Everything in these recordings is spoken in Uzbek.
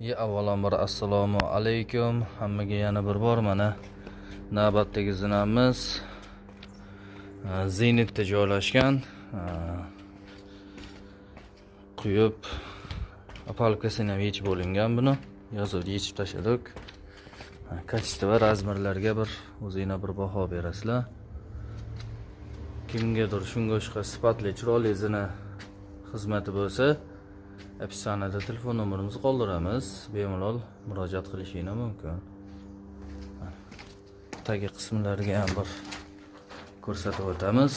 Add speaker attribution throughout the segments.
Speaker 1: Avvalambor assalomu alaykum. Hammaga yana bir bor mana navbatdagi zinamiz Zenitda joylashgan. Quyib opalkasini ham yechib bo'lingan buni. Yozuvni yechib tashladik. Качество va razmerlarga bir o'zinglar bir baho berasizlar. Kimgadir shunga o'xshash sifatli, chiroyli zina xizmati bo'lsa, описаниеda telefon nomerimizni qoldiramiz. Bemalol murojaat qilishingiz mumkin. Tagi qismlariga ham bir ko'rsatib o'tamiz.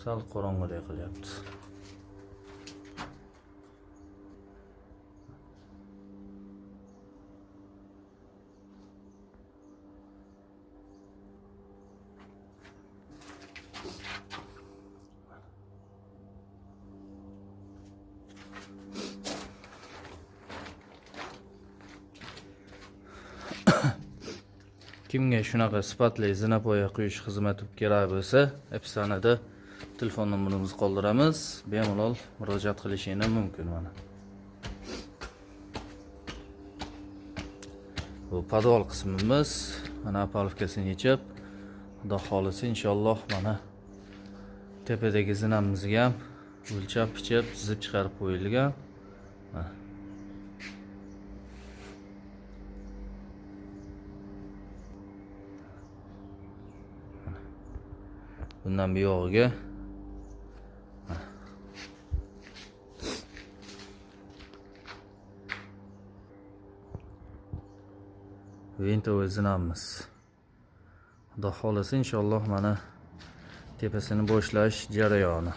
Speaker 1: Sal qorong'idek qilyapti. Kimga shunaqa sifatli zinapoya quyish xizmati kerak bo'lsa, описаниеda telefon nomerimizni qoldiramiz. Bemalol murojaat qilishingiz mumkin mana. Bu podval qismimiz. Mana opalkasini yechib, Xudo xolisa inshaalloh mana tepadagi zinamizga ham o'lchab, pichib, chizib chiqarib qo'yilgan. Bundan bu yog'iga vintovoy zinamiz. Xudo xolasa inshaalloh mana tepasini bo'shlash jarayoni.